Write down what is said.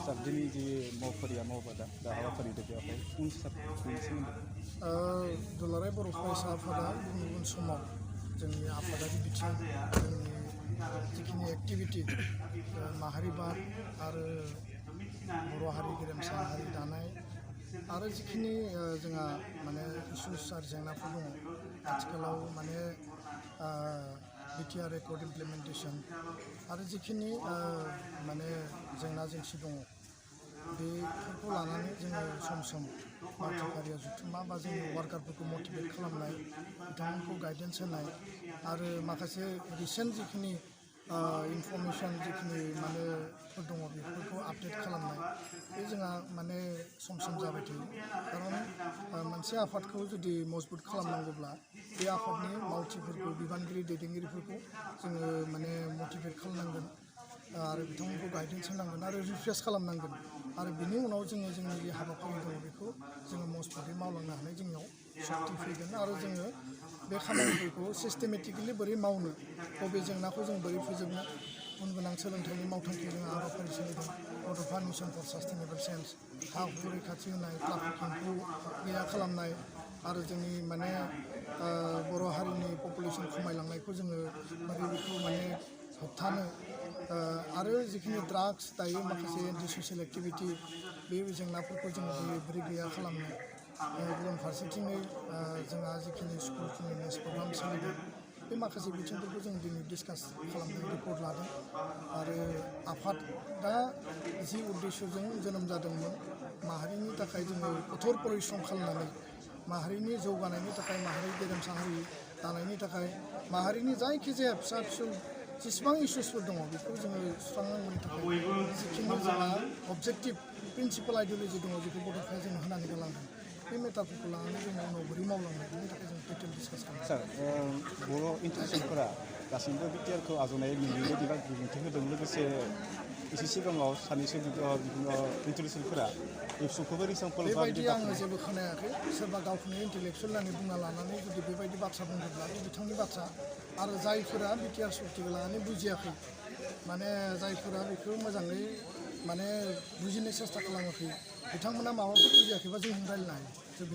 सार दिनै जि मावफारिया मावबादा दा हाबाफारि बेवहाय उन सार बेनि सोमोन्दै दुलाराय बर' फरायसा आफादा गुबुन गुबुन समाव जोंनि आफादारि बिथिं जोंनि जिखिनि एक्टिभिटि माहारिबाद आरो बर' हारि गेरेमसा हारि दानाय आरो जिखिनि जोंहा माने इसुस आरो जेंनाफोर दङ आथिखालाव माने बिटिआर रेकर्ड इमप्लिमेन्टेसन आरो जिखिनि माने जेंना जेंसि दङ बेफोरखौ लानानै जोङो सम सम मावथिफारिया जुथुमा बा जोंनि वार्कारफोरखौ मटिभेट खालामनाय बिथांमोनखौ गाइडेन्स होनाय आरो माखासे रिसेन्ट जिखिनि इनफरमेसन जिखिनि माने दङ बेफोरखौ आपडेट खालामनाय बे जोंहा माने सम सम जाबाय थायो खारन मोनसे आफादखौ जुदि मजबुत खालामनांगौब्ला बे आफादनि मावथिफोरखौ बिबानगिरि दैदेनगिरिफोरखौ जोङो माने मटिभेट खालामनांगोन आरो बिथांमोनखौ गाइडेन्स होनांगोन आरो रिफ्रेस खालामनांगोन आरो बिनि उनाव जोङो जोंनि जे हाबाफारि दङ बेखौ जोङो मजबुतै मावलांनो हानाय जोंनियाव सक्ति फैगोन आरो जोङो बे खामानिफोरखौ सिस्टेमेटिकेलि बोरै मावनो बबे जेंनाखौ जों बोरै फोजोबनो उन गोनां सोलोंथाइनि मावथांखि जोंहा हाबाफारि सोलिदों बड'फा मिशन फर सास्टेनेबल चेन्ज हा हु रैखाथि होनाय ट्राफिकिंखौ गैया खालामनाय आरो जोंनि माने बर' हारिनि पपुलेसन खमायलांनायखौ जोङो बोरै बेखौ माने होबथानो आरो जिखिनि ड्राग्स दायो माखासे एन्टि ससियेल एक्टिभिटि बे जेंनाफोरखौ जोङो बोरै गैया खालामनो गुबुन फारसेथिङै जोंहा जिखिनि स्कुल क्लिनिनेस प्रग्राम सोलिदों बे माखासे बिथिंफोरखौ जों दिनै डिसकास खालामदों रिपर्ट लादों आरो आफादा जि उद्देश्यजों जोनोम जादोंमोन माहारिनि थाखाय जोङो कठोर परिश्रम खालामनानै माहारिनि जौगानायनि थाखाय माहारि गेरेमसा हारि दानायनि थाखाय माहारिनि जायखिजाया फिसा फिसौ जेसेबां इसुसफोर दङ बेखौ जोङो सुस्रांनांगौनि थाखाय जिखिनि जोंहा अबजेक्टिभ प्रिन्सिपाल आइडिय'लजि दङ जेखौ बड'फाया जों होनानै गालांदों बे मेटारफोरखौ लानानै जोङो उनाव बोरै मावलांनो बेनि थाखाय जों डिटेल डिसकास खालामदों सार बर' इन्स्टिटिउसनफोरा गासैबो बिटिआरखौ आजावनाय नुयो बिबुंथि होदों लोगोसे एसे सिगाङाव सानैसो इन्स्टिटिउसनफोरा एबसुखौबो रिसाम्पल बेबायदि आङो जेबो खोनायाखै सोरबा गावखौनो इन्टेलेक्सुयेल होननानै बुंना लानानै जुदि बेबायदि बाथ्रा बुंदोंब्ला बे बिथांनि बाथ्रा आरो जायफोरा बिटिआर सक्तिखौ लानानै बुजियाखै माने जायफोरा बेखौ मोजाङै माने बुजिनो सेस्था खालामाखै बिथांमोना माबाफोर बुजियाखैबा जों रायज्लायनो हायो